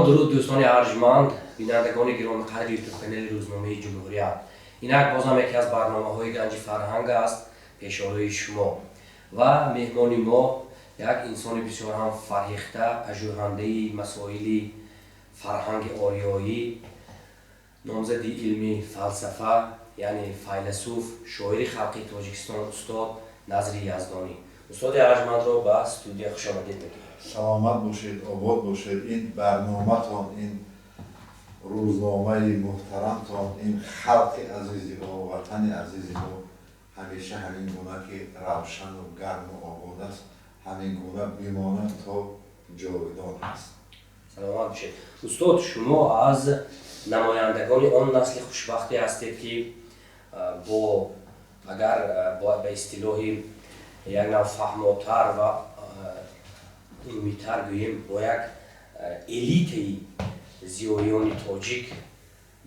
Салому дуруд, дӯстони арҷманд, бинандагони гиромиқадри ютуб-канали рӯзномаи Ҷумҳурият. Инак бозам яке аз барномаҳои Ганҷи фарҳанг аст пешорои шумо. Ва меҳмони мо як инсони бисёр ҳам фарҳихта, пажӯҳандаи масоили фарҳанги ориёӣ, номзади илми фалсафа, яъне файласуф, шоири халқии Тоҷикистон, устод Назри Яздонӣ. Устоди арҷмандро ба студия хушомадед мегӯем. Саломат бошед, обод бошед. Ин барноматон, ин рӯзномаи муҳтарамтон, ин халқи азизи мо, ватани азизи мо ҳамеша ҳамин гуна ки равшану гарму обод аст, ҳамин гуна бимонад то ҷовидон аст. Саломат бошед. Устод, шумо аз намояндагони он насли хушбахте ҳастед, ки бо агар ба истилоҳи як нав фаҳмотар ва умумитар гӯем, бо як элитаи зиёиёни тоҷик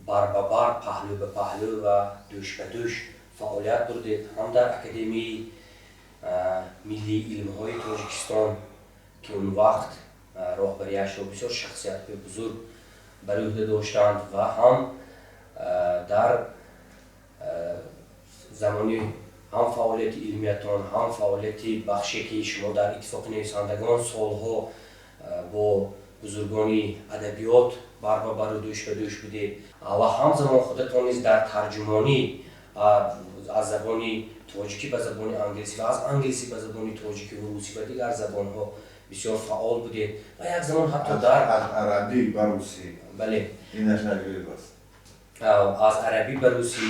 бар ба бар, паҳлӯ ба паҳлӯ ва дӯш ба дӯш фаъолият бурдед, ҳам дар Академияи миллии илмҳои Тоҷикистон, ки он вақт роҳбарияшро бисёр шахсиятҳои бузург бар ӯҳда доштанд, ва ҳам дар замони ҳам фаъолияти илмиятон, ҳам фаъолияти бахше, ки шумо дар Иттифоқи нависандагон солҳо бо бузургони адабиёт бар ба бару дӯш ба дӯш будед, ва ҳамзамон худатон низ дар тарҷумонӣ аз забони тоҷикӣ ба забони англисӣ ва аз англисӣ ба забони тоҷикӣ ва русӣ ва дигар забонҳо бисёр фаъол будед ва як замон ҳатто дар аз арабӣ ба русӣ. Бале. Инаш аҷоиб аст. Аз арабӣ ба русӣ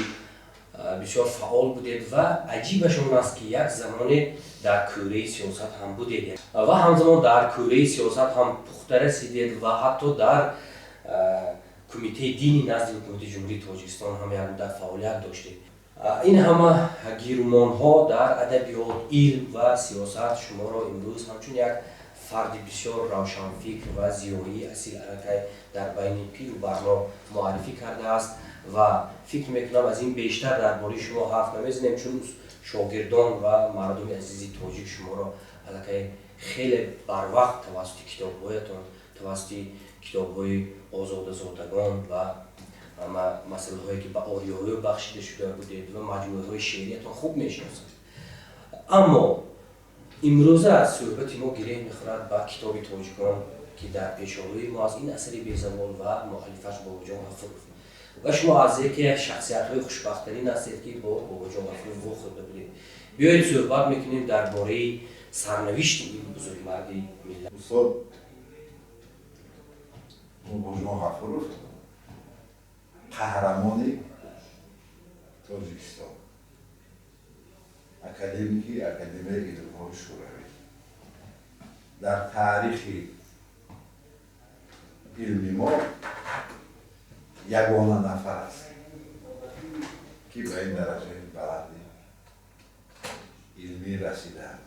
бисёр фаъол будед ва аҷибаш он аст, ки як замоне дар кӯраи сиёсат ҳам будед ва ҳамзамон дар кӯраи сиёсат ҳам пухта расидед ва ҳатто дар Кумитаи дини назди Ҳукумати Ҷумҳурии Тоҷикистон ҳам як муддат фаъолият доштед. Ин ҳама гирумонҳо дар адабиёт, илм ва сиёсат шуморо имрӯз ҳамчун як фарди бисёр равшанфикр ва зиёии асил аллакай дар байни пиру барно муаррифӣ кардааст. Ва фикр мекунам, аз ин бештар дар бораи шумо ҳарф намезанем, чун шогирдон ва мардуми азизи тоҷик шуморо аллакай хеле барвақт тавассути китобҳоятон, тавассути китобҳои Озодазодагон ва масъалаҳое, ки ба ориёиё бахшида шуда будед, ва маҷмӯаҳои шеъриятон хуб мешиносанд. Аммо имрӯза суҳбати мо гиреҳ мехӯрад ба китоби Тоҷикон, ки дар пешорӯи мо аст, ин асари безавол ва муаллифаш Бобоҷон Ғафуров. Ва шумо аз яке аз шахсиятҳои хушбахттарин ҳастед, ки бо Бобоҷон Ғафуров вохӯрда будед. Биёед, суҳбат мекунем дар бораи сарнавишти ин бузургмарди миллат. Устод Бобоҷон Ғафуров қаҳрамони Тоҷикистон, академики Академияи илмҳои Шӯравӣ, дар таърихи илми мо ягона нафар аст, ки ба ин дараҷаи баланди илмӣ расидаанд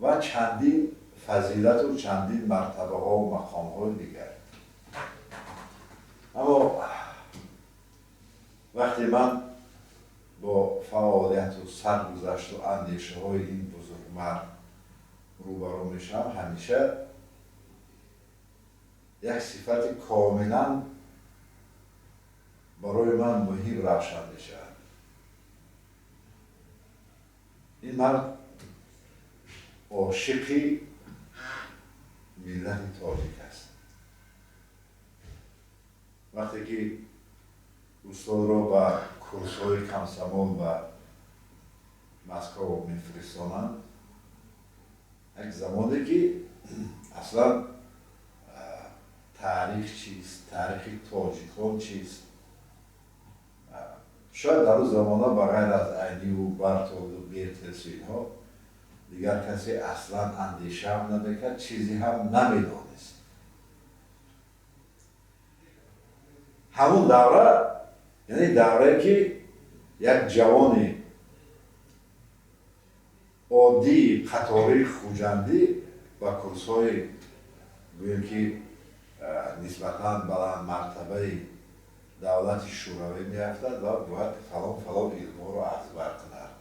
ва чандин фазилату чандин мартабаҳову мақомҳои дигар. Аммо вақте ман бо фаъолияту саргузашту андешаҳои ин бузургмард рӯбарӯ мешавам, ҳамеша як сифати комилан барои ман муҳим равшан мешавад. Ин мард ошиқи миллати тоҷик аст. Вақте ки устодро ба курсҳои комсомол ба Москва мефиристонанд, як замоне ки аслан таърих чист, таърихи тоҷикон чист, шояд дар он замона ба ғайр аз Айниву Бартолду Бертелсу инҳо дигар касе аслан андешаам намекард, чизе ҳам намедонист. Ҳамун давра, яъне даврае ки як ҷавони оддии қатории хуҷандӣ ба курсҳои, гӯем ки, нисбатан баландмартабаи давлати Шӯравӣ меафтад ва бояд фалон фалон илмҳоро аз бар кунад,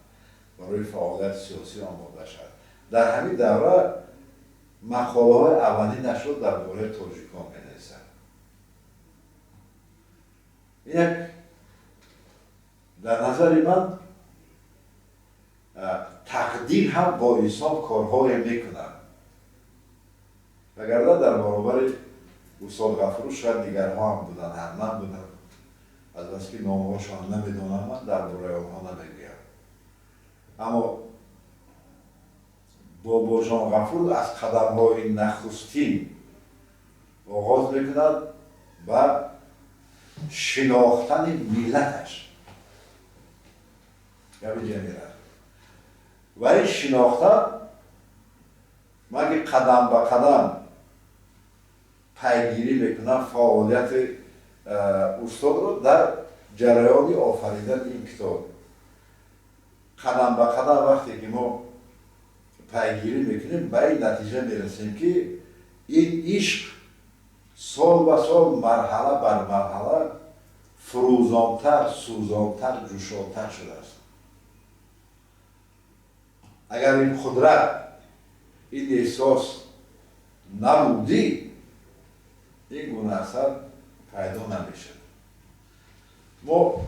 барои фаъолияти сиёсӣ омода шавад. Дар ҳамин давра Мақолаҳои аввалинашро дар бораи тоҷикон менависад. Як дар назари ман тақдир ҳам бо инсон корҳое мекунад. Вагарна дар баробари устод Ғафуров шояд дигарҳо ҳам буданд, ҳатман буданд. Аз баски номҳошон намедонам, ман дар бораи онҳо намегӯям. Аммо Бобоҷон Ғафуров аз қадамҳои нахустин оғоз мекунад ба шинохтани миллаташ. Гапи ҷамира. Ва ин шинохтан ман ки қадам ба қадам пайгирӣ мекунам фаъолияти устодро дар ҷараёни офаридани ин китоб. Қадам ба қадам вақте ки мо пайгирӣ мекунем, ба ин натиҷа мерасем, ки ин ишқ сол ба сол, марҳала бар марҳала фурӯзонтар, сӯзонтар, ҷӯшонтар шудааст. Агар ин қудрат, ин эҳсос набудӣ, ин гуна асар пайдо намешавад. Мо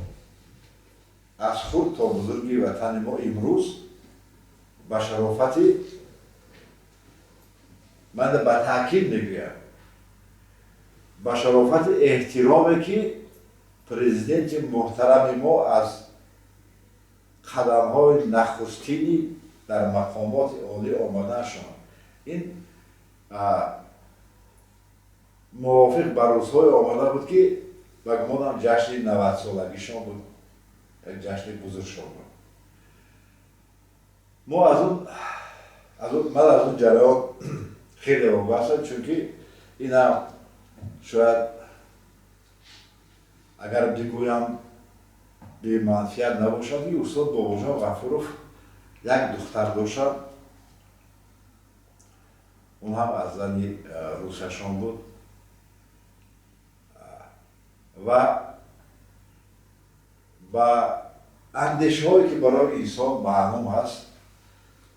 аз хурд то бузурги ватани мо имрӯз ба шарофати, ман ба таъкид мегӯям, ба шарофати эҳтироме ки президенти муҳтарами мо аз қадамҳои нахустини дар мақомоти олӣ омадаашон, ин мувофиқ ба рӯзҳое омада буд, ки ба гумонам ҷашни 90-солагишон буд, як ҷашни бузургшон буд. Мо аз он ман аз он ҷараён хеле огоҳ ҳастам, чунки инам шояд агар бигӯям беманфиат набошад, ки устод Бобоҷон Ғафуров як духтар доштанд, он ҳам аз зани русашон буд ва ба андешаҳое ки барои инсон маълум ҳаст,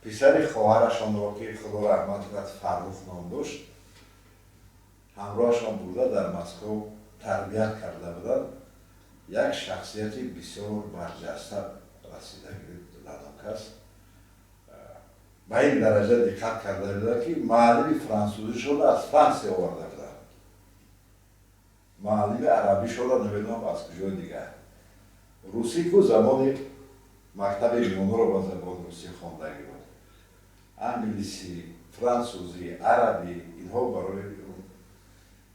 писари хоҳарашонро, ки худо раҳмат кунад, Фаррух ном дошт, ҳамроҳашон бурда дар Москов тарбият карда буданд. Як шахсияти бисёр барҷаста расида буданд он кас. Ба ин дараҷа диққат карда буданд, ки муаллими франсузишонро аз Франсия оварда буданд, муаллими арабишонро намедонам аз куҷои дигар. Русӣ ку замони мактаби миёнаро ба забони русӣ хондагӣ буд. Англисӣ, франсузӣ, арабӣ инҳо барои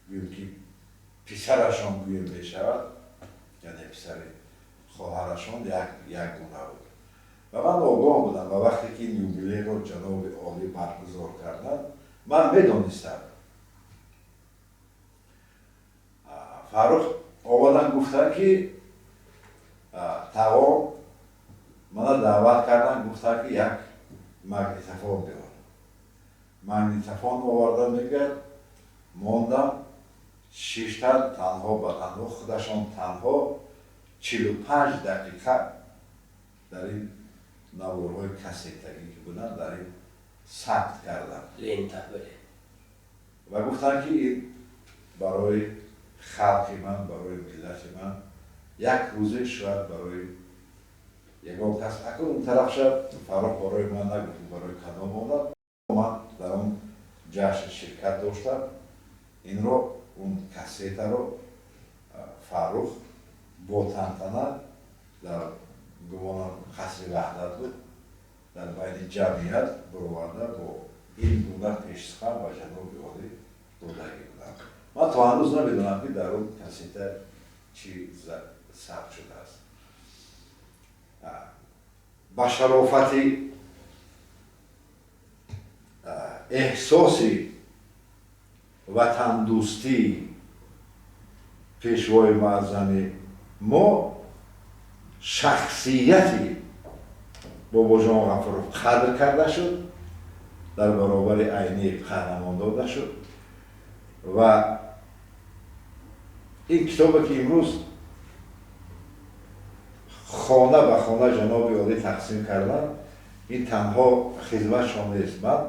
гӯем ки писарашон гӯем мешавад, яъне писари хоҳарашон як гуна буд. Ва ман огоҳ будам ва вақте ки ин юбилейро ҷаноби олӣ баргузор карданд, ман медонистам. Фаррух омадан гуфтанд, ки тағом мана даъват карданд, гуфтанд, ки як магнитофон биёр. Магнитофон овардан, мегӯяд, мондам, шиштан танҳо ба танҳо, худашон танҳо 45 дақиқа дар ин наворҳои кассетагӣ ки буданд, дар ин сабт карданд. Лента, бале. Ва гуфтанд, ки ин барои халқи ман, барои миллати ман як рӯзе шояд барои ягон кас. Акун он тараф шад, Фаррух барои ман нагуфт, барои кадом одам. Ман дар он ҷашн ширкат доштам. Инро, он кассетаро Фаррух бо тантана дар гумонам қасри Ваҳдат буд, дар байни ҷамъият бароварда бо ин гуна пешсухан ба ҷаноби олӣ додагӣ буданд. Ман то ҳанӯз намедонам, ки дар он кассета чӣ сабт шудааст. Ба шарофати эҳсоси ватандӯстии пешвои муаззами мо шахсияти Бобоҷон Ғафуров қадр карда шуд, дар баробари Айнӣ қаҳрамон дода шуд. Ва ин китобе ки имрӯз хона ба хона ҷаноби олӣ тақсим карданд, ин танҳо хизматшон нест. Ман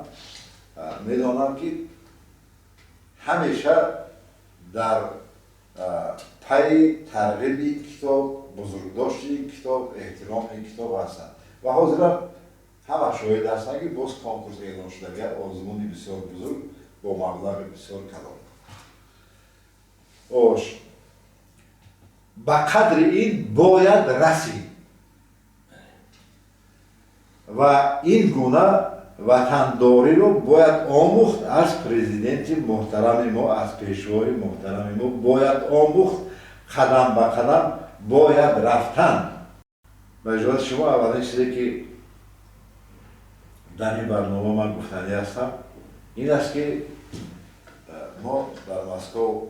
Медонам, ки ҳамеша дар пайи тарғиби ин китоб, бузургдошти ин китоб, эҳтироми ин китоб ҳастанд ва ҳозирам ҳама шоҳид ҳастанд, ки боз конкурс эълон шуда, озмуни бисёр бузург бо маблағи бисёр калон. Ош ба қадри ин бояд расид ва ин гуна ватандориро бояд омӯхт аз президенти муҳтарами мо, аз пешвои муҳтарами мо бояд омӯхт, қадам ба қадам бояд рафтан. Ба иҷозати шумо, аввалин чизе, ки дар ин барнома ман гуфтанӣ ҳастам, ин аст, ки мо дар Москов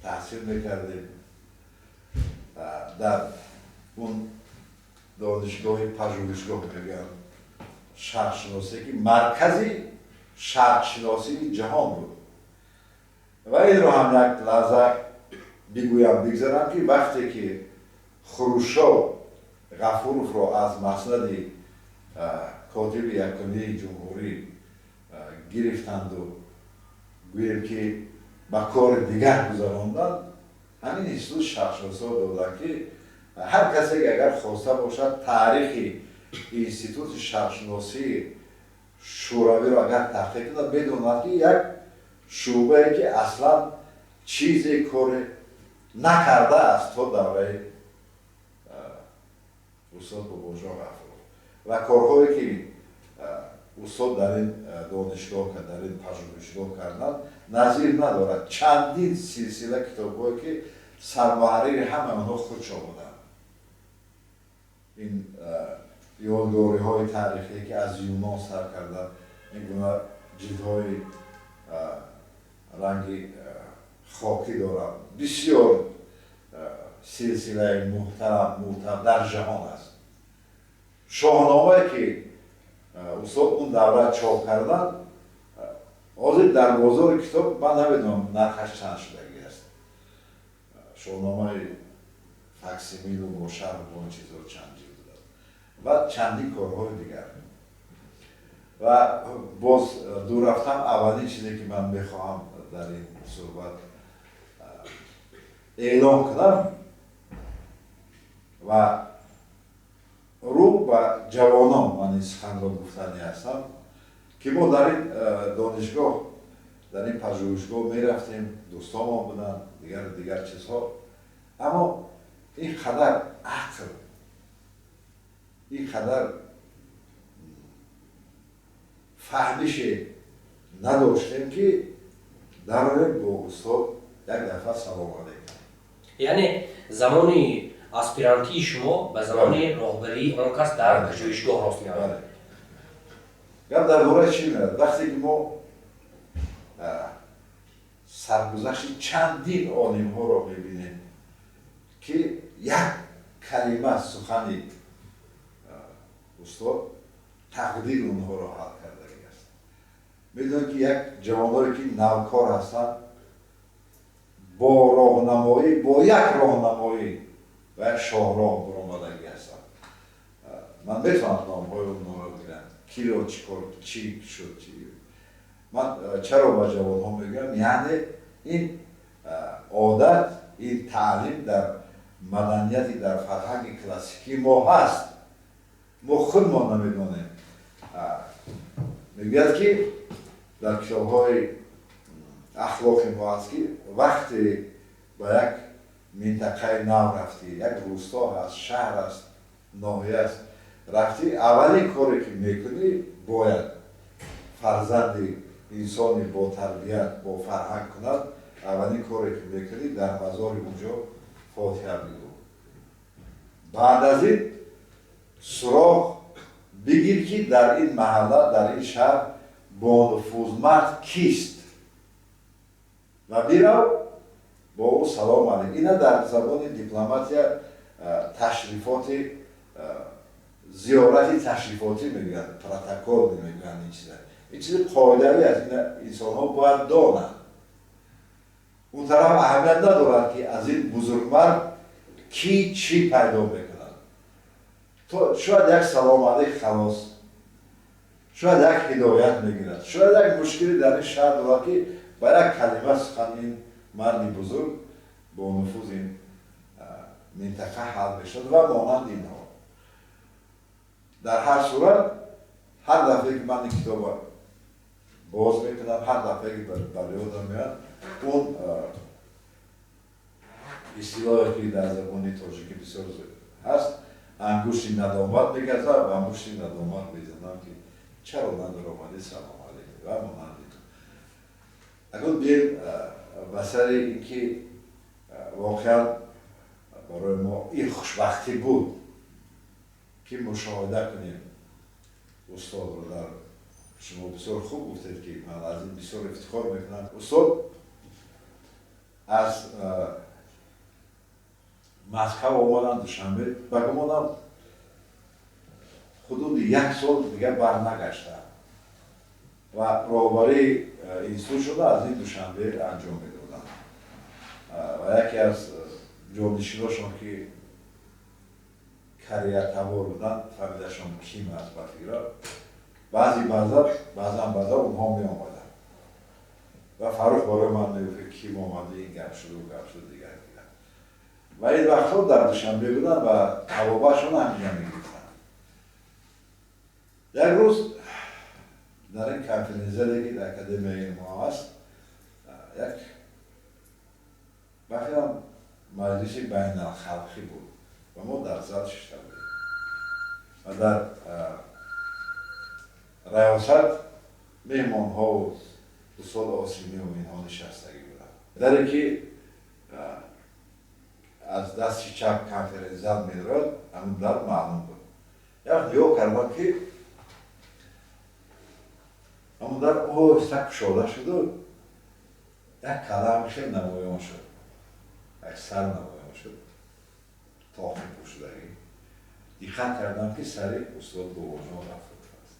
таҳсил мекардем, дар он донишгоҳи пажӯҳишгоҳ мегӯянд шарқшиносӣ, ки маркази шарқшиносии ҷаҳон буд. Ва инро ҳам як лаҳза бигӯям, бигзарам, ки вақте ки Хрушчов Ғафуровро аз маснади котиби якумии ҷумҳурӣ гирифтанду гӯем, ки ба кори дигар гузаронданд, ҳамин институт шарқшиносиро доданд, ки ҳар касе ки агар хоста бошад, таърихи институти шарқшиносии шӯравиро агар таҳқиқ кунад, медонад, ки як шӯъбае, ки аслан чизе коре накардааст то давраи устод Бобоҷон Ғафуров. Ва корҳое, ки устод дар ин донишгоҳ, дар ин пажӯҳишгоҳ карданд, назир надорад. Чандин силсила китобҳое, ки сармуҳаррири ҳамаи онҳо худшон буданд, ин ёдгориҳои таърихие, ки аз Юнон сар карда, ин гуна ҷилдҳои ранги хокӣ доранд, бисёр силсилаи муҳтарам, мӯътабар дар ҷаҳон аст. Шоҳномае, ки устод он давра чоп карданд, ҳозир дар бозори китоб ман намедонам, нархаш чанд шудагӣ аст. Шоҳномаи факсимилу бо шарҳу бо он чизҳо чанд ҷилд буданд ва чандин корҳои дигар. Ва боз дур рафтам, аввалин чизе, ки ман мехоҳам дар ин суҳбат эълон кунам ва рӯ ба ҷавонон ман ин суханро гуфтанӣ ҳастам, ки мо дар ин донишгоҳ, дар ин пажӯҳишгоҳ мерафтем, дӯстонмон буданд, дигару дигар чизҳо, аммо ин қадар ақл, ин қадар фаҳмише надоштем, ки дароем, бо устод як дафъа салом алейкум. Яъне замони аспирантии шумо ба замони роҳбарии он кас дар пажӯҳишгоҳ рост меояд. Гап дар бораи чӣ мерад? Вақте ки мо саргузашти чандин олимҳоро мебинем, ки як калима сухани устод тақдири онҳоро ҳал кардагӣ аст. Медонем, ки як ҷавонҳое, ки навкор ҳастанд, бо роҳнамоӣ, бо як роҳнамоӣ ба як шоҳроҳ баромадагӣ ҳастанд. Ман метавонам номҳои онҳоро бигирам, киро чӣ кор, чӣ шуд, чӣ. Ман чаро ба ҷавонҳо мегӯям? Яъне ин одат, ин таълим дар маданияти, дар фарҳанги классикии мо ҳаст, мо худмон намедонем. Мегӯяд, ки дар китобҳои ахлоқи мо аст, ки вақте ба як минтақаи нав рафтӣ, як рӯсто ҳаст, шаҳр аст, ноҳия аст, рафтӣ, аввалин коре, ки мекунӣ, бояд фарзанди инсони ботарбият, бо фарҳанг кунад, аввалин коре, ки мекунӣ, дар мазори унҷо фотиҳа бигӯ, баъд аз ин суроғ бигир, ки дар ин маҳалла, дар ин шаҳр бонуфузмард кист, ва бирав, бо ӯ салом алейк. Ина дар забони дипломатия ташрифоти, зиёрати ташрифотӣ мегӯянд, протокол мегӯянд. Ин чиза, ин чизи қоидавӣ аст, ина инсонҳо бояд донанд. Он тараф аҳамият надорад, ки аз ин бузургмард кӣ чӣ пайдо мекунад, то шояд як салом алейк, халос. Шояд як ҳидоят мегирад, шояд як мушкиле дар ин шаҳр дорад, ки ба як калима сухан ин марди бузург бо нуфуз ин минтақа ҳал мешавад ва монанди инҳо. Дар ҳар сурат, ҳар дафъае ки ман ин китобро боз мекунам, ҳар дафъае ки бар ёдам меояд, он истилоҳе ки дар забони тоҷикӣ бисёр ҳаст, ангушти надомат мегазад ва ангушти надомат мезанам, ки чаро надоромадӣ, салом алейкум ва монанди. Акнун бием ба сари ин ки воқеан барои мо ин хушбахтӣ буд, ки мушоҳида кунем устодро. Дар шумо бисёр хуб гуфтед, ки ман аз ин бисёр ифтихор мекунам. Устод аз Москва омаданд Душанбе, ба гумонам, ҳудуди як сол дигар барнагаштанд ва роҳбарии институт шуда аз ин Душанбе анҷом медоданд. Ва яке аз ҷонишиношон, ки кореятабор буданд, фамилияшон Ким аст, ба фикра, баъзи баъзан онҳо меомаданд ва Фаррух барои ман мегуфт, ки Ким омада, ин гап шуду, гап шуду, дигар дигар. Ва ин вақтҳо дар Душанбе буданд ва тавобаашон ҳаминҷа мегирифтанд. Як рӯз дар ин конференс-зале, ки дар Академияи илмҳо аст, як, ба фикрам, маҷлиси байналхалқӣ буд ва мо дар зал шишта будем ва дар раёсат меҳмонҳову устод Осимиву инҳо нишастагӣ буданд. Даре ки аз дасти чап конференс-зал медорад, ҳамин дар маълум буд. Як нигоҳ кардам, ки ҳамон дар оҳиста кушода шуду як калам хел намоён шуд, як сар намоён шуд, тоқи пӯшидагӣ. Диққат кардам, ки сари устод Бобоҷон Ғафуров аст.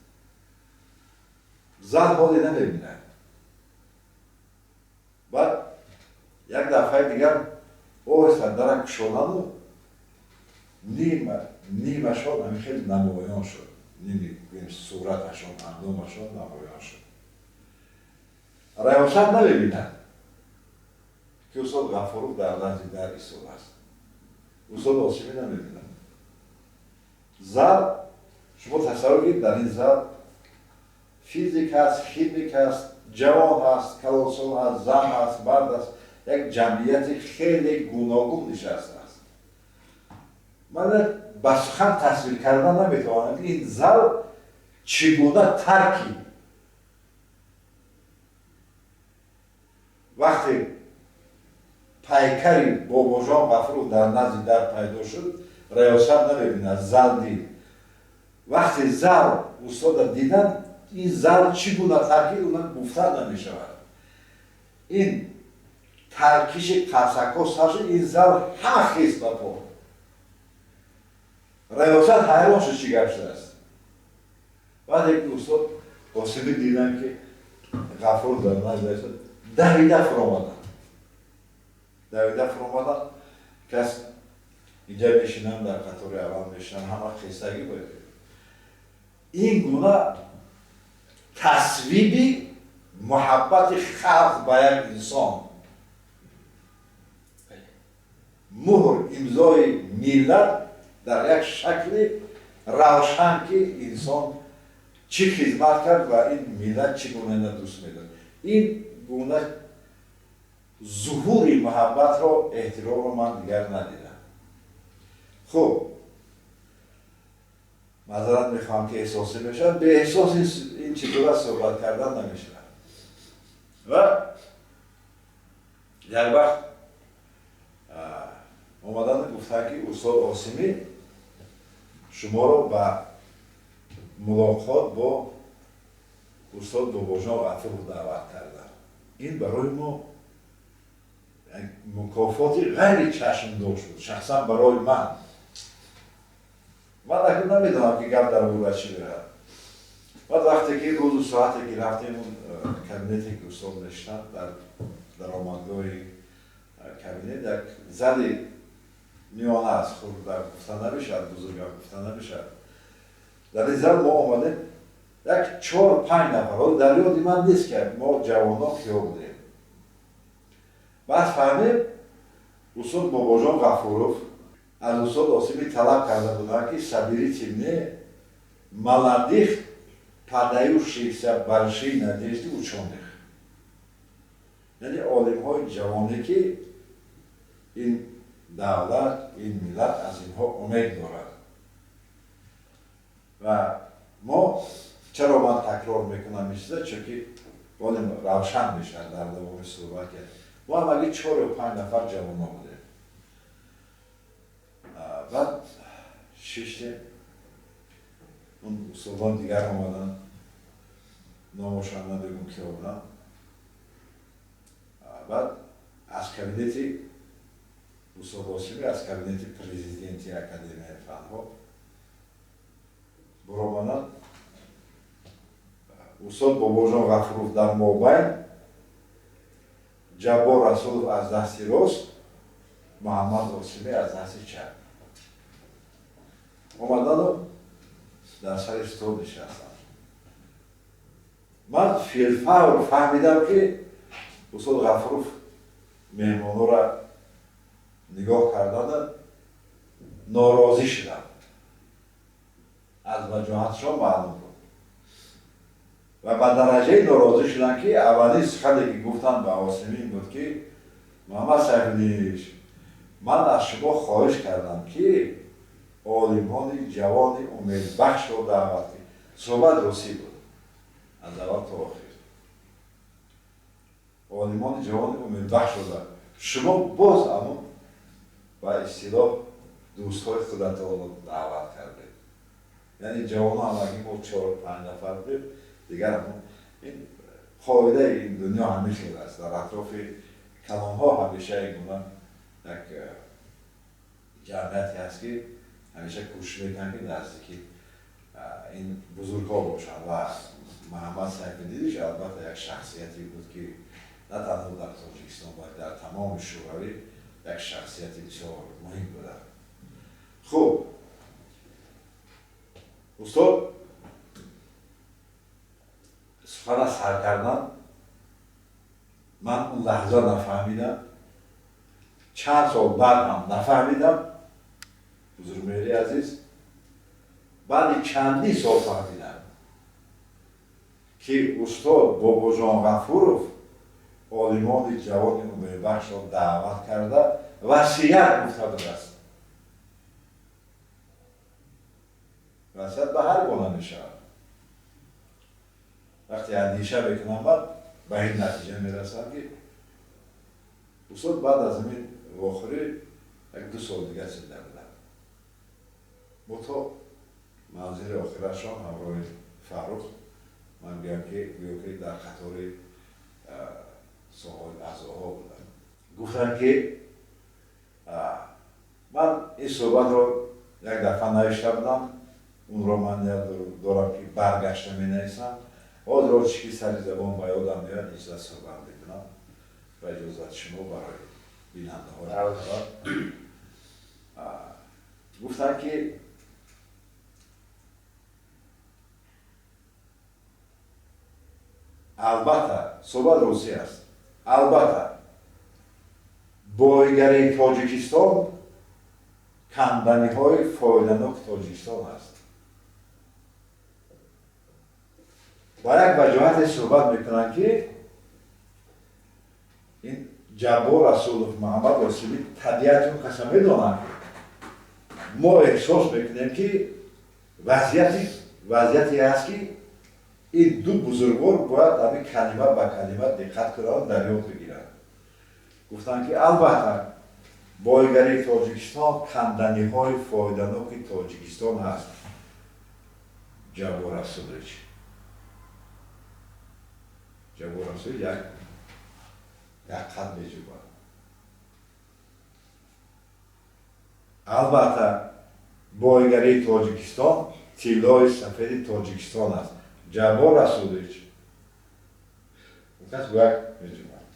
Зал ҳоле намебинад. Баъд як дафъаи дигар оҳиста дара кушодану нимашон ҳамин хел намоён шуд, ними сураташон, андомашон намоён шуд. Раёсат намебинад, ки устод Ғафуров дар назди дар истодааст. Устод Осимӣ намебинад. Зал, шумо тасаввур кунед, дар ин зал физик ҳаст, химик ҳаст, ҷавон ҳаст, калонсол ҳаст, зан ҳаст, мард аст, як ҷамъияти хеле гуногун нишастааст. Ман ба сухан тасвир кардан наметавонам, ки ин зал чӣ гуна таркид. Вақте пайкари Бобоҷон Ғафуров дар назди дар пайдо шуд, раёсат намебинад, зал дид. Вақте зал устода дидан, ин зал чӣ гуна таркид, уна гуфта намешавад. Ин таркиши қарсакҳо сар шуд, ин зал ҳама хест ба по. Раёсат ҳайрон шуд, чӣ гап шудааст. Баъде ки устод Осимӣ дидан, ки Ғафуров дар назди дар истод, давида фуромаданд, давида фуромаданд. Кас инҷа мешинанд, дар қатори аввал мешинанд, ҳама хестагӣ бояд. Ин гуна тасвиби муҳаббати халқ ба як инсон, муҳр имзои миллат дар як шакли равшан, ки инсон чӣ хизмат кард ва ин миллат чӣ гуна ина дӯст медорад. Ин гуна зуҳури муҳаббатро, эҳтиромро ман дигар надидам. Хуб, маъзарат мехоҳам, ки эҳсосӣ мешавад. Беэҳсос ин чизора суҳбат кардан намешавад. Ва як вақт омадан гуфтанд, ки устод Осимӣ шуморо ба мулоқот бо устод Бобоҷон Ғафуров даъват карданд. Ин барои мо як мукофоти ғайри чашмдошт буд, шахсан барои ман. Ман акнун намедонам, ки гап дар бораи чӣ меравад. Баъд вақте ки рӯзу соате ки рафтем, он кабинете ки устод мешинанд, дар даромадгоҳи кабинет як зали миёна аст, хурда гуфта намешавад, бузургам гуфта намешавад. Дар ин зал мо омадем. Як 4-5 нафар, дар ёди ман нест, ки мо ҷавонон киҳо будем. Баъд фаҳмем, устод Бобоҷон Ғафуров аз устод Осимӣ талаб карда буданд, ки соберите мне молодых, подающихся большие надежды учёных, яъне олимҳои ҷавоне, ки ин давлат, ин миллат аз инҳо умед дорад. Ва мо чаро ман такрор мекунам ин чиза, чунки олим равшан мешавад дар давоми суҳбат, ки мо ҳамагӣ 4 ё 5 нафар ҷавонҳо будем. Баъд шиштем, он устодон дигар омаданд, номошон набегум, ки буданд. Баъд аз кабинети устод Осимӣ, аз кабинети президенти Академияи фанҳо баромаданд. Устод Бобоҷон Ғафуров дар мобайн, Ҷаббор Расулов аз дасти рост, Муҳаммад Осимӣ аз дасти чап омадану дар сари стол нишастанд. Ман филфавр фаҳмидам, ки устод Ғафуров меҳмонҳоро нигоҳ кардана норозӣ шудам. Аз ваҷоҳатшон маълум буд ва ба дараҷаи норозӣ шуданд, ки аввалин сухане, ки гуфтанд ба Осимӣ, буд, ки Муҳаммад Сайфиддинович, ман аз шумо хоҳиш кардам, ки олимони ҷавони умедбахшро даъват кунед. Суҳбат русӣ буд аз аввал то охир. Олимони ҷавони умедбахшро даъват, шумо боз амон ба истилоҳ дӯстҳои худатонро даъват кардед. Яъне ҷавонон ҳамагӣ мо 4-5 нафар будем. Дигар ин қоидаи ин дунё ҳамин хел аст, дар атрофи калонҳо ҳамеша ин гуна як ҷамъияте ҳаст, ки ҳамеша кӯшиш мекунанд, ки наздики ин бузургҳо бошанд. Ва Муҳаммад Сайфиддинович албатта як шахсияте буд, ки на танҳо дар Тоҷикистон, балки дар тамоми Шӯравӣ як шахсияти бисёр муҳим буданд. Хуб, устод сухана сар кардан, ман он лаҳза нафаҳмидам, чанд сол баъд ҳам нафаҳмидам, бузургмеҳри азиз, баъди чандин сол фаҳмидам, ки устод Бобоҷон Ғафуров олимони ҷавони умедбахшро даъват карда васият гуфта будааст. Васият ба ҳар гуна мешавад. Вақте андеша мекунам, ман ба ин натиҷа мерасам, ки устод баъд аз ҳамин вохӯрӣ 1-2 сол дигар зинда буданд. Мо то манзили охирашон ҳамроҳи Фаррух, ман гӯям, ки гӯё ки дар қатори соҳои аъзоҳо буданд. Гуфтанд, ки ман ин суҳбатро як дафъа навишта будам, онро ман ният дорам, ки баргашта менависам. Ҳозир чӣ ки сари забон ба ёдам меояд, ин чиза суҳбат мекунам ба иҷозати шумо барои бинандаҳои. Гуфтанд, ки албатта, суҳбат русӣ аст, албатта боигарии Тоҷикистон канданиҳои фоиданоки Тоҷикистон аст. Ба як ваҷоҳате суҳбат мекунанд, ки ин Ҷаббор Расулов, Муҳаммад Осимӣ табиати он каса медонанд. Мо эҳсос мекунем, ки вазъияте ҳаст, ки ин ду бузургвор бояд ҳамин калима ба калима диққат кунанд, дар ёд бигиранд. Гуфтанд, ки албатта боигарии Тоҷикистон канданиҳои фоиданоки Тоҷикистон ҳаст. Ҷаббор Расулович, Ҷаббор Расулович як қад меҷӯбад. Албатта боигарии Тоҷикистон тиллои сафеди Тоҷикистон аст. Ҷаббор Расулович кас як меҷӯбад.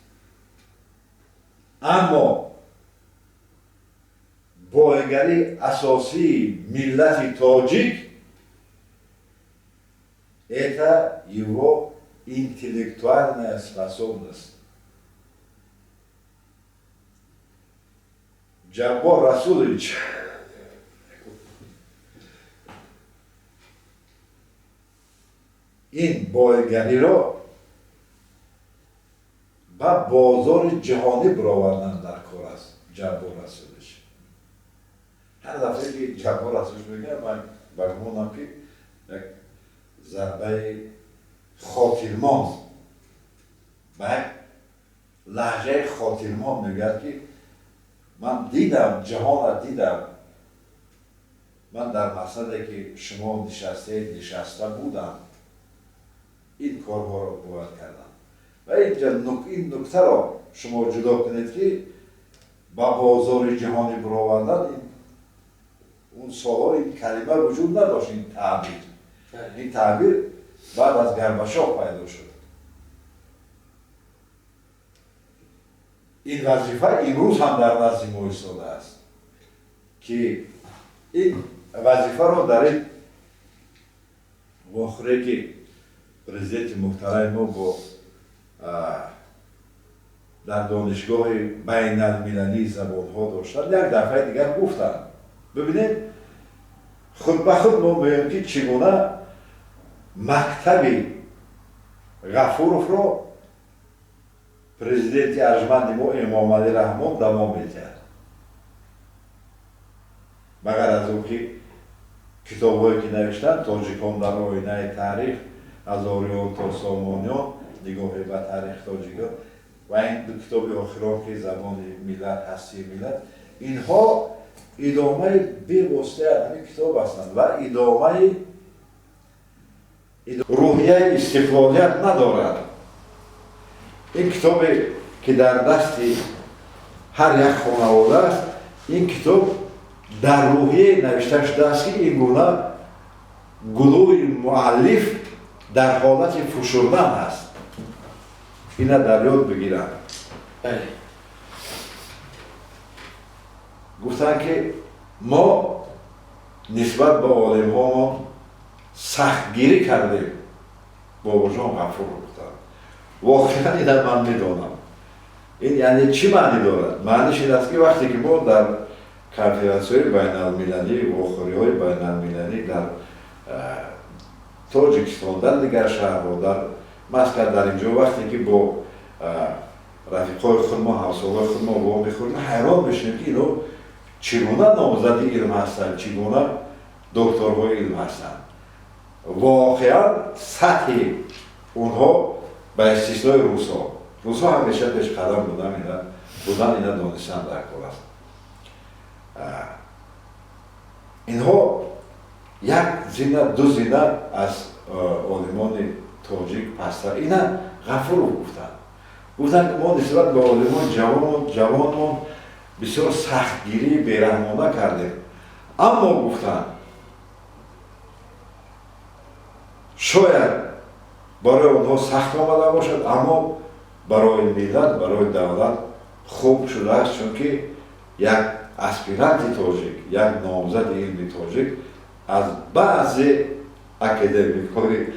Аммо боигарии асосии миллати тоҷик Это его интеллектуальная способность. Ҷаббор Расулович, ин бойгариро ба бозори ҷаҳонӣ баровардан дар кор аст. Ҷаббор Расулович, ҳар дафъае ки Ҷаббор Расулович мегӯям, ман ба гумонам, ки як зарбаи хотирмон, ба як лаҳҷаи хотирмон мегӯяд, ки ман дидам, ҷаҳонро дидам, ман дар мақсаде ки шумо нишастаед, нишаста будам, ин корҳоро бояд кардам. Ва инҷа ин нуктаро шумо ҷудо кунед, ки ба бозори ҷаҳонӣ баровардан, он солҳо ин калима вуҷуд надошт, ин таъбир баъд аз Горбачёв пайдо шуд. Ин вазифа имрӯз ҳам дар назди мо истодааст, ки ин вазифаро дар ин вохӯре, ки президенти муҳтарами мо бо дар Донишгоҳи байналмилалии забонҳо доштанд, як дафъаи дигар гуфтанд. Бибинед, худ ба худ мо мегӯем, ки чӣ гуна мактаби Ғафуровро президенти арҷманди мо Эмомалӣ Раҳмон давом медиҳад. Ба ғайр аз он ки китобҳое ки навиштанд, «Тоҷикон дар оинаи таърих», «Аз ориён то сомониён: нигоҳе ба таърихи тоҷикон» ва ин ду китоби охирон, ки «Забони миллат, ҳастии миллат», инҳо идомаи бевоситаи ҳамин китоб ҳастанд ва идомаи рӯҳияи истиқлолият надорад. Ин китобе ки дар дасти ҳар як хонавода аст, ин китоб дар рӯҳияе навишта шудааст, ки ин гуна гулӯи муаллиф дар ҳолати фушурдан аст. Ина дар ёд бигиранд. Гуфтанд, ки мо нисбат ба олимҳомон сахтгирӣ кардем. Бобоҷон Ғафуров гуфтанд. Воқеан ина ман медонам, ин яъне чӣ маънӣ дорад. Маъниш ин аст, ки вақте ки мо дар конференсияҳои байналмилалӣ, вохӯриҳои байналмилалӣ дар Тоҷикистон, дар дигар шаҳрҳо, дар Москва, дар инҷо, вақте ки бо рафиқҳои худмо, ҳамсолҳои худмо вомехӯрем, ҳайрон мешавем, ки ино чӣ гуна номзади илм ҳастанд, чӣ гуна докторҳои илм ҳастанд. Воқеан сатҳи онҳо, ба истиснои русҳо, русҳо ҳамеша пешқадам будан, ина донистан дар кор аст. Инҳо як зина, ду зина аз олимони тоҷик пасттар. Ина Ғафуров гуфтанд, ки мо нисбат ба олимон ҷавонмон бисёр сахтгирии бераҳмона кардем, аммо, гуфтанд, шояд барои онҳо сахт омада бошад, аммо барои миллат, барои давлат хуб шудааст, чунки як аспиранти тоҷик, як номзади илми тоҷик аз баъзе академикҳои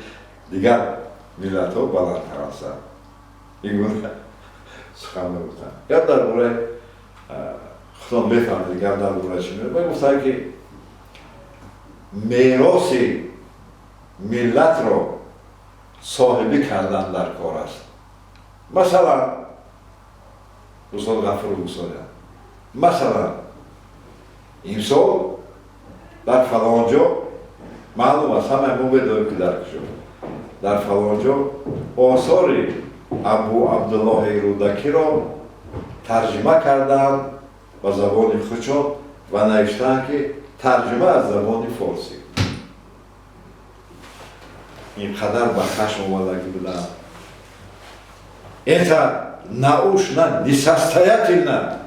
дигар миллатҳо баландтар ҳастанд. Ин гуна сухан мегуфтанд. Гап дар бораи, худон мефаҳмед, гап дар бораи чӣ ва гуфтанд, ки мероси миллатро соҳибӣ кардан дар кор аст. Масалан, устод Ғафуров гуфтоянд, масалан, имсол дар фалон ҷо, маълум аст, ҳамаи мо медонем, ки дар куҷо, дар фалон ҷо осори Абу Абдуллоҳи Рӯдакиро тарҷима карданд ба забони худшон ва навиштаанд, ки тарҷима аз забони форсӣ. Ин қадар ба хашм омадагӣ буданд. «Это научно несостоятельно»,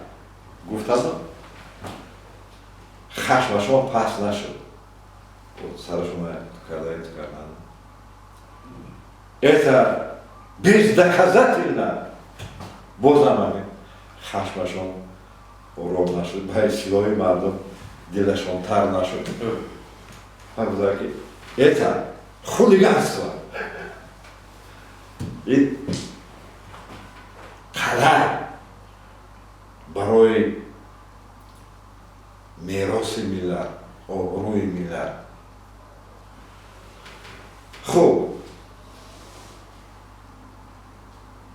гуфтанд. Хашмашон паст нашуд, сарашон карда карданд. «Это бездоказательно», бозам ҳамин. Хашмашон ором нашуд, ба истилоҳи мардум, дилашон тар нашуд. Гуфтанд, ки это Хулиганство. Ин қадар барои мероси миллат, обрӯи миллат. Хуб,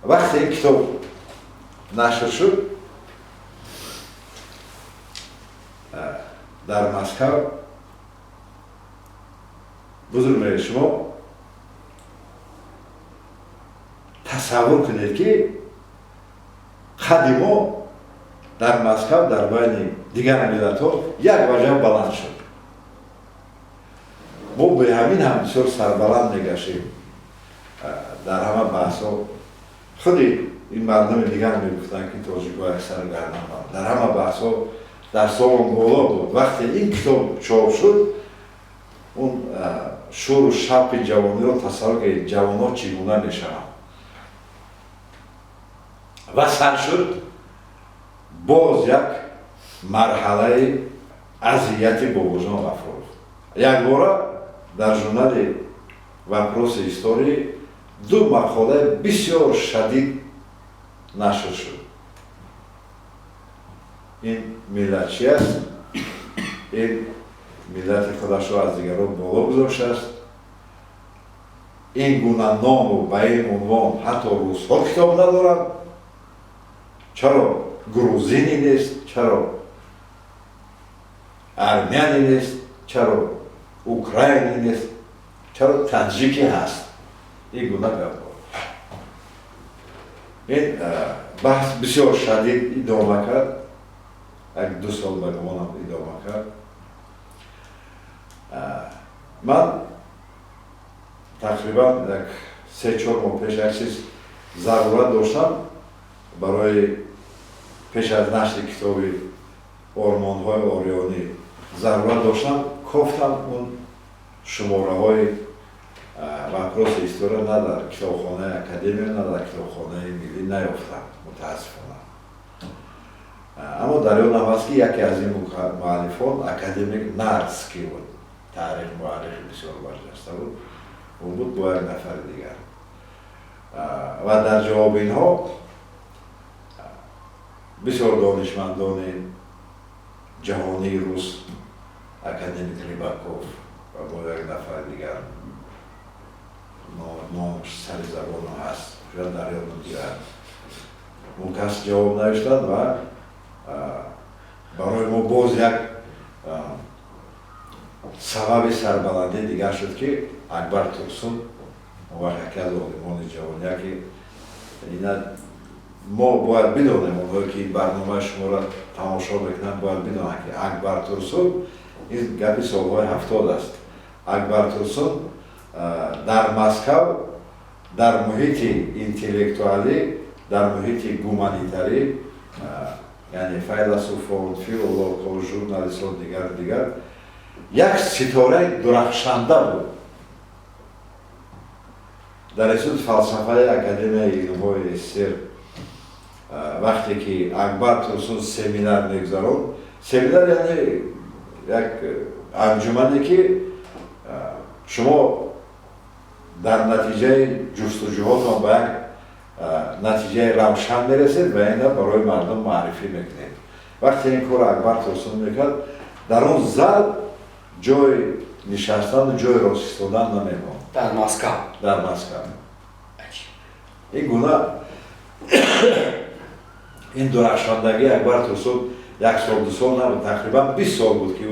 вақте ин китоб нашр шуд дар Москав, бузург шумо тасаввур кунед, ки қади мо дар Москав дар байни дигар миллатҳо як ваҷаб баланд шуд. Мо бе ҳамин ҳам бисёр сарбаланд мегаштем дар ҳама баҳсҳо. Худи ин мардуми дигар мегуфтанд, ки тоҷикҳо як сару гардан баланд. Дар ҳама баҳсҳо дастҳомон боло буд. Вақте ин китоб чоп шуд, он шӯру шавқи ҷавониро тасаввур кунед, ҷавонҳо чӣ гуна мешаванд. Ва сар шуд боз як марҳалаи азияти Бобоҷон Ғафуров. Якбора дар журнали «Вопросы истории» ду мақолаи бисёр шадид нашр шуд. Ин миллат чи аст? Ин миллати худашро аз дигарон боло гузоштааст. Ин гуна ному ба ин унвон ҳатто русҳо китоб надоранд. Чаро грузини нест, чаро армяне нест, чаро украини нест, чаро таҷики ҳаст? Ин гуна гапҳо. Ин баҳс бисёр шадид идома кард, як 2 сол ба гумонам идома кард. Ман тақрибан як 3-4 моҳ пеш як чиз зарурат доштам барои пеш аз нашри китоби «Ормонҳои ориёнӣ» зарурат доштам, кофтам он шумораҳои «Вопросы истории» на дар китобхонаи академия, на дар китобхонаи миллӣ наёфтам, мутаассифона. Аммо дар ёдам ҳаст, ки яке аз ин муаллифон академик Нарский буд, таърих муаррихи бисёр барҷаста буд, ӯ буд бо як нафари дигар. Ва дар ҷавоби инҳо бисёр донишмандони ҷаҳонии рус, академик Рибаков ва бо як нафари дигар, номаш сари забонам ҳаст, шояд дар ёдам гирад, он кас ҷавоб навиштанд ва барои мо боз як сабаби сарбаландии дигар шуд, ки Акбар Турсун он вақт яке аз олимони ҷавон, яке ина мо бояд бидонем, онҳое ки ин барномаи шуморо тамошо мекунанд, бояд бидонанд, ки Акбар Турсун, ин гапи солҳои 70 аст, Акбар Турсун дар Москав дар муҳити интеллектуалӣ, дар муҳити гуманитарӣ, яъне файласуфон, филологҳо, журналистҳо, дигар дигар, як ситораи дурахшанда буд. Дар институти фалсафаи Академияи илмҳои СССР вақте ки Акбар Турсун семинар мегузаронд, семинар яъне як анҷумане, ки шумо дар натиҷаи ҷустуҷӯҳотон ба як натиҷаи равшан мерасед ва ина барои мардум маърифӣ мекунед. Вақте ин корро Акбар Турсун мекард, дар он зал ҷои нишастану ҷои рост истодан намемонд. Дар Москав? Дар Москав. Ин гуна ин дурахшондагии Акбар Турсун як сол, 2 сол набуд, тақрибан 20 сол буд, ки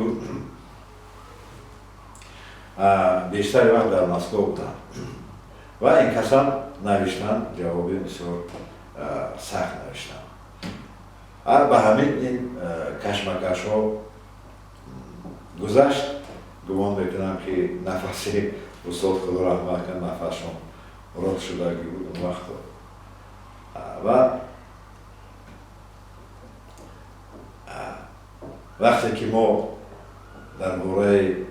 ӯ бештари вақт дар Москва буданд. Ва ин касам навиштанд, ҷавоби бисёр сахт навиштанд. Ба ҳамин ин кашмакашҳо гузашт. Гумон мекунам, ки нафаси устод, худо раҳмат кунад, нафасшон рост шудагӣ буд он вақто. Ва вақте ки мо дар бораи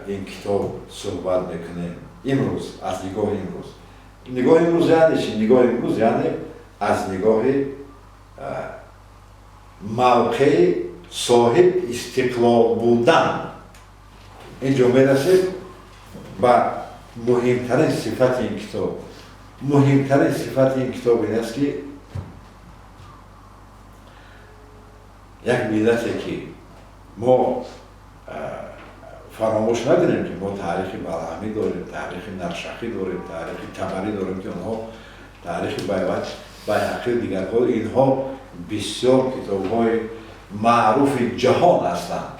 ин китоб суҳбат мекунем имрӯз, аз нигоҳи имрӯз, нигоҳи имрӯз яъне чи? Нигоҳи имрӯз яъне аз нигоҳи мавқеи соҳиб истиқлол будан. Ин ҷо мерасем. Ва муҳимтарин сифати ин китоб, муҳимтарин сифати ин китоб ин аст, ки як миллате ки мо фаромӯш накунем, ки мо таърихи Балъамӣ дорем, таърихи Наршахӣ дорем, таърихи Табарӣ дорем, ки онҳо таърихи Байҳақию дигарҳо, инҳо бисёр китобҳои маъруфи ҷаҳон ҳастанд,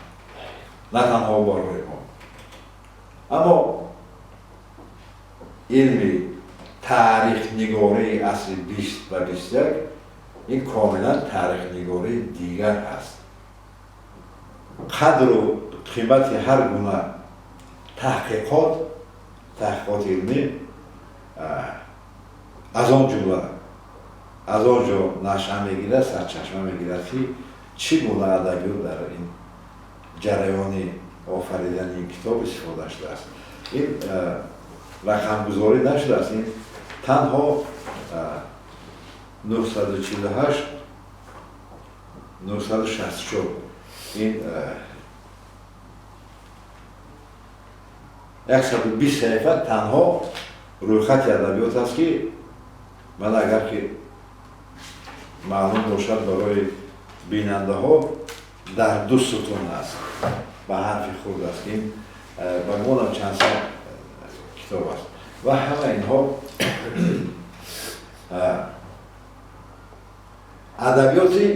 на танҳо барои мо. Аммо илми таърихнигории асри 20 ва 21 ин комилан таърихнигории дигар аст. Қадру қимати ҳар гуна таҳқиқот, таҳқиқоти илмӣ аз он ҷумла аз он ҷо нашъа мегирад, сарчашма мегирад, ки чӣ гуна адабиёт дар ин ҷараёни офаридани ин китоб истифода шудааст. Ин рақамгузорӣ нашудааст, ин танҳо 948, 964, ин 120 саҳифа танҳо рӯйхати адабиёт аст, ки ман агар ки маълум бошад барои бинандаҳо, дар ду сутун аст, ба ҳарфи хурд аст. Ин ба гумонам чанд сад китоб аст ва ҳама инҳо адабиёти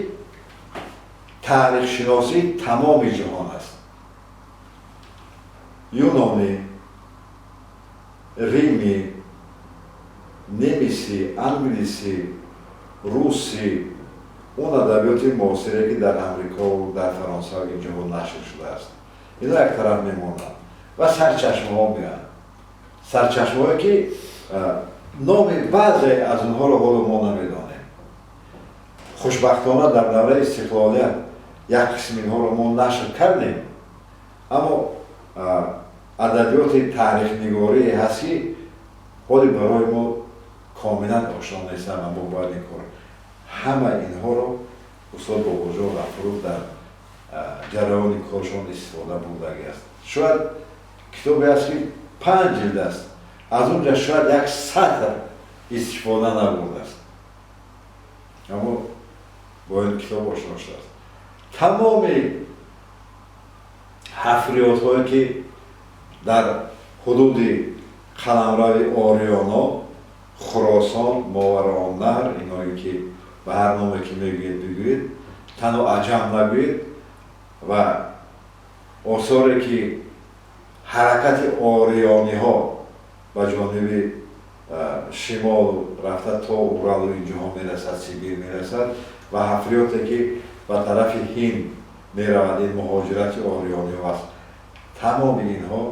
таърихшиносии тамоми ҷаҳон аст: юнонӣ, римӣ, немисӣ, англисӣ, русӣ, он адабиёти муосире, ки дар Амрикову дар Фаронса ин ҷоҳо нашр шудааст. Ино як тараф мемонанд ва сарчашмаҳо меоянд, сарчашмаҳое ки номи баъзе аз онҳоро ҳоло мо намедонем. Хушбахтона, дар давраи истиқлолият як қисми инҳоро мо нашр кардем, аммо адабиёти таърихнигорие ҳаст, ки ҳоли барои мо комилан ошно нестанд ва мо бояд ин кор, ҳама инҳоро устод Бобоҷон Ғафуров дар ҷараёни коршон истифода бурдагӣ аст. Шояд китобе аст, ки панҷ ҷилд аст, аз он ҷа шояд як сатр истифода набурдааст, аммо бо ин китоб ошно шудааст. Тамоми ҳафриётҳое, ки дар ҳудуди қаламрави ориёно, Хуросон, Мовароуннаҳр, иное ки ба ҳар номе ки мегӯед бигӯед, танҳо аҷам нагӯед, ва осоре ки ҳаракати ориёниҳо ба ҷониби шимолу рафта то Уралу ин ҷоҳо мерасад, Сибир мерасад, ва ҳафриёте ки ба тарафи Ҳинд меравад, ин муҳоҷирати ориёниҳо аст, тамоми инҳо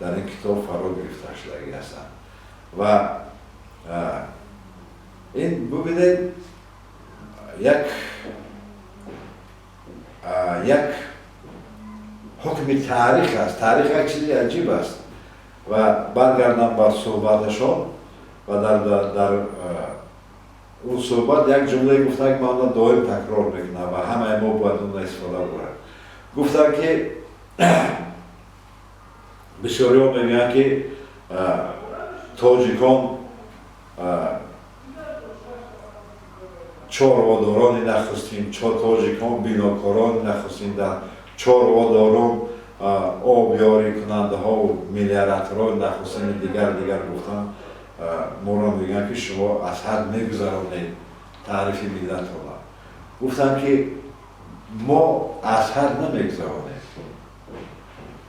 дар ин китоб фаро гирифта шудагӣ ҳастанд. Ва ин бубинед, як ҳукми таърих аст. Таърих як чизи аҷиб аст. Ва баргардам ба суҳбаташон ва дар он суҳбат як ҷумлае гуфтанд, ки ман онро доим такрор мекунам ва ҳамаи мо бояд онро истифода бурем. Гуфтанд, ки бисёриҳо мегӯянд, ки тоҷикон чорводорони нахустин, тоҷикон бинокорони нахустин, дар чорводорон обёрикунандаҳову мелиораторҳои нахустини, дигар дигар гуфтанд. Моро мегӯянд, ки шумо аз ҳад мегузаронед таърифи миллатона. Гуфтанд, ки мо аз ҳад намегузаронем,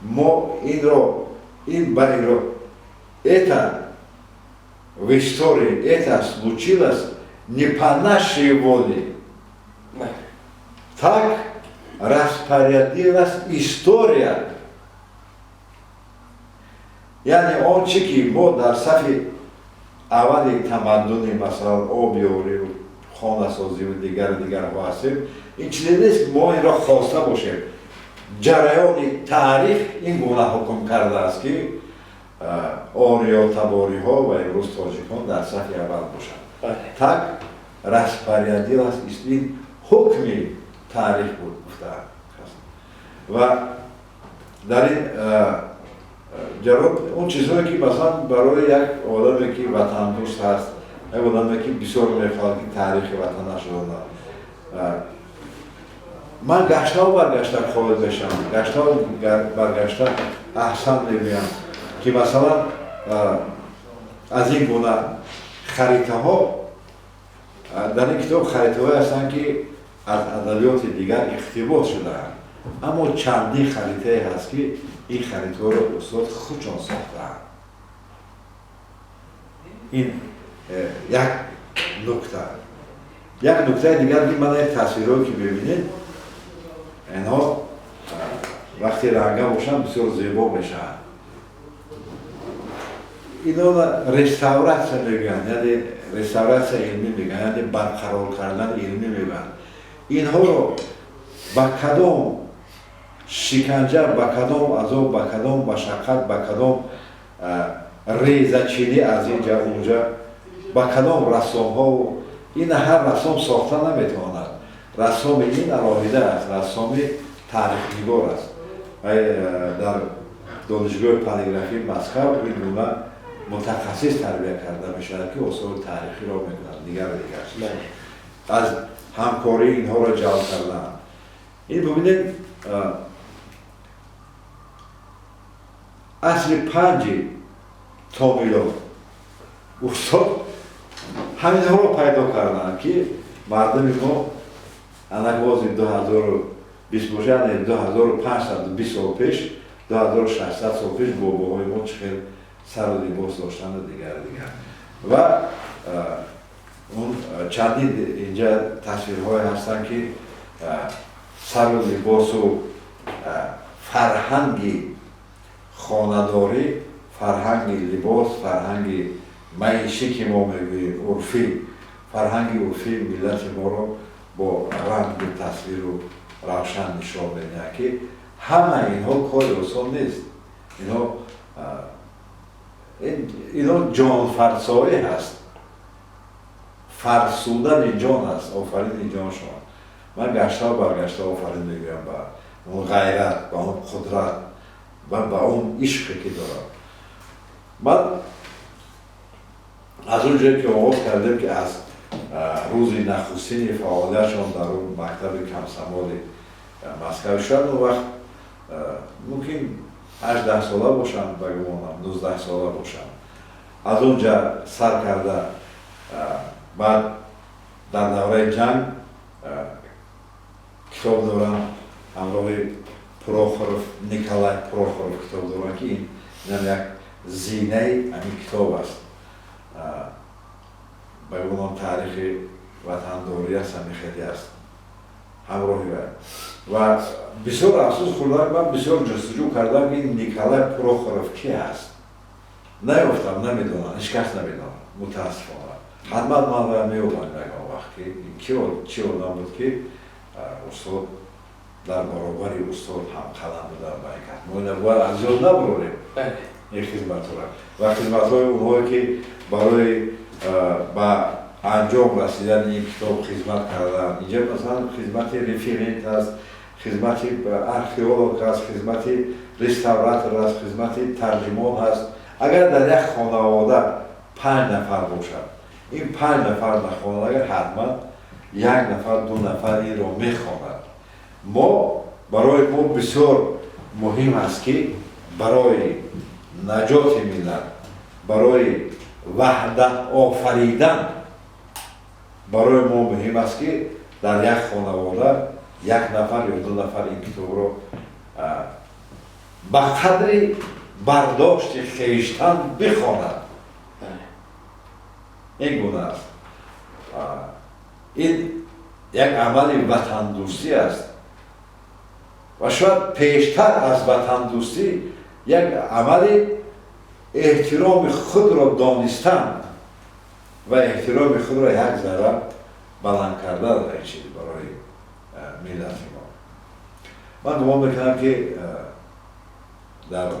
мо инро ин ба инро это в истории это случилось не по нашей воле, так распорядилась история. Яъне он чи ки мо дар сафи аввали тамаддуни, масалан, обёриву хонасозиву дигару дигарҳо ҳастем, ин чизе нест, мо инро хоста бошем. Ҷараёни таърих ин гуна ҳукм кардааст, ки ориётабориҳо ва имрӯз тоҷикон дар сафи аввал бошанд. Так распорядилась, ин ҳукми таърих буд, гуфтаанд. Ва дар ин Он чизҳое ки масалан барои як одаме ки ватандӯст ҳаст, як одаме ки бисёр мехоҳад ки таърихи ватанашро донад, ман гаштаву баргашта қоил мешавам, гаштаву баргашта аҳсан мегӯям ки масалан аз ин гуна харитаҳо дар ин китоб харитаҳое ҳастанд ки аз адабиёти дигар иқтибос шудаанд, аммо чандин харитае ҳаст ки ин харитаҳоро устод худшон сохтаанд. Ин як нукта. Як нуктаи дигар ки ман ин тасвирҳое ки мебинед, инҳо вақте ранга бошанд бисёр зебо мешаванд. Инҳоро реставратсия мегӯянд, яъне реставратсия илмӣ мегӯянд, яъне барқарор кардани илмӣ мегӯянд. Инҳоро ба кадом шиканҷа, ба кадом азоб, ба кадом машаққат, ба кадом резачинӣ аз инҷа унҷа, ба кадом рассомҳо, ин ҳар рассом сохта наметавонад. Рассоми ин алоҳида аст, рассоми таърихнигор аст. Дар донишгоҳи полиграфии Москав ин гуна мутахассис тарбия карда мешавад ки осори таърихиро мекунад, дигару дигар аз ҳамкории инҳоро ҷалб кардаанд. Ин бубинед, асри панҷи то милод устод ҳаминҳоро пайдо карданд ки мардуми мо анак бози 2020 бошад, яъне 2520 сол пеш, 2600 сол пеш бобоҳои мо чӣ хел сару либос доштанду дигару дигар. Ва он чандин инҷа тасвирҳое ҳастанд ки сару либосу фарҳанги хонадорӣ, фарҳанги либос, фарҳанги маишӣ ки мо мегӯем урфӣ, фарҳанги урфии миллати моро бо рангу тасвиру равшан нишон медиҳад ки ҳама инҳо кори осон нест. Инҳо ҷонфарсоӣ ҳаст, фарсудани ҷон аст, офарини ҷоншон. Ман гаштаву баргашта офарин мегӯям ба он ғайрат, ба он қудрат ва ба он ишқе ки дорад. Ман аз он ҷое ки оғоз кардем ки аз рӯзи нахустини фаъолиятшон дар он мактаби комсомоли Москав, шояд он вақт мумкин 18 сола бошам, ба гумонам 19 сола бошам, аз он ҷа сар карда, баъд дар давраи ҷанг китоб дорам ҳамроҳи Прохоров, Николай Прохоров китоб дорам ки инам як зинаи ҳамин китоб аст. Ба гумонам таърихи ватандорӣ аст, ҳамин хеле аст ҳамроҳи вай. Ва бисёр афсӯс хӯрдам, ман бисёр ҷустуҷӯ кардам ки Николай Прохоров ки ҳаст, наёфтам, намедонам, ҳеҷ кас намедонам, мутаассифона. Ҳатман ман вай меёбам ягон вақт ки ки чӣ одам буд ки устод дар баробари устод ҳамқалам будам ба ин кас. Мо ина бояд аз ёд набурорем ин хизматҳоро ва хизматҳои онҳое ки барои ба анҷом расидани ин китоб хизмат карданд. Инҷа масалан хизмати референт аст, хизмати археолог аст, хизмати реставратор аст, хизмати тарҷимон аст. Агар дар як хонавода 5 нафар бошад, ин 5 нафар нахонад, агар ҳатман як нафар, ду нафар инро мехонад. Мо барои мо бисёр муҳим аст ки барои наҷоти миллат, барои ваҳдат офаридан барои мо муҳим аст ки дар як хонавода як нафар ё ду нафар ин китобро ба қадри бардошти хештан бихонад. Ин гуна аст. Ин як амали ватандӯстӣ аст ва шояд пештар аз ватандӯстӣ як амали эҳтироми худро донистан ва эҳтироми худро як зарра баланд кардан ин чиз барои миллати мо. Ман гумон мекунам ки дар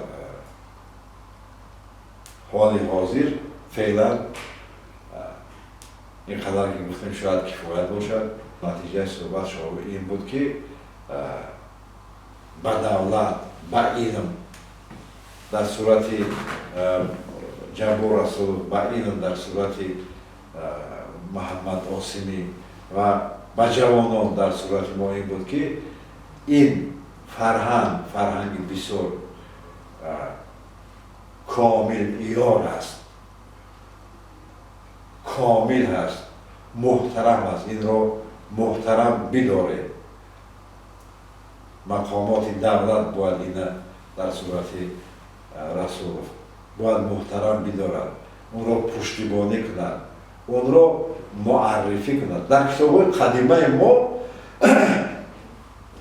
ҳоли ҳозир феълан ин қадар ки гуфтем шояд кифоят бошад. Натиҷаи суҳбат ин буд ки ба давлат, ба илм Дар сурати Ҷаббор Расулов, ба илм дар сурати Муҳаммад Осимӣ ва ба ҷавонон дар сурати мо ин буд, ки ин фарҳанг фарҳанги бисёр комил иёр аст, комил ҳаст, муҳтарам аст. Инро муҳтарам бидоред. Мақомоти давлат бояд ина дар сурати Расулов бояд муҳтарам бидорад, онро пуштибонӣ кунад, онро муаррифӣ кунад. Дар китобҳои қадимаи мо,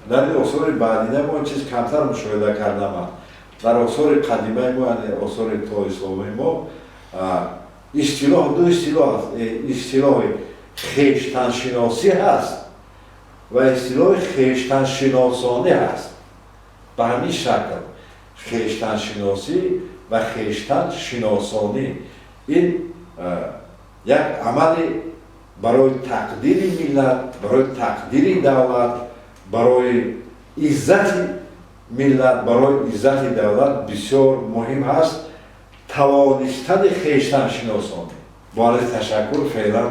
дар ин осори баъдина мо ин чиз камтар мушоҳида кардаман. Дар осори қадимаи мо, яъне осори тоисломии мо, истилоҳ, ду истилоҳ аст: истилоҳи хештаншиносӣ ҳаст ва истилоҳи хештаншиносонӣ ҳаст. Ба ҳамин шакл хештаншиносӣ ва хештаншиносонӣ ин як амали барои тақдири миллат, барои тақдири давлат, барои иззати миллат, барои иззати давлат бисёр муҳим ҳаст тавонистани хештаншиносонӣ. Бо арзи ташаккур феълан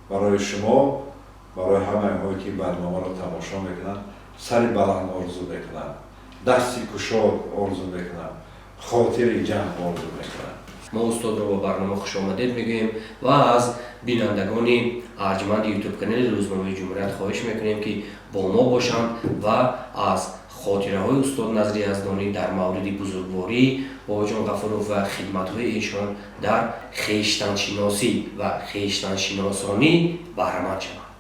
барои шумо, барои ҳамаи онҳое, ки барномаро тамошо мекунанд, сари баланд орзу мекунам, дасти кушод орзу мекунам, хотири ҷамъ орзу мекунам. Мо устодро ба барнома хушомадед мегӯем ва аз бинандагони арҷманди Ютуб канали Рӯзномаи Ҷумҳурият хоҳиш мекунем, ки бо мо бошанд ва аз хотираҳои устод Назри Яздонӣ дар мавриди бузургвории Бобоҷон Ғафуров ва хидматҳои эшон дар хештаншиносӣ ва хештаншиносонӣ баҳраманд шаванд.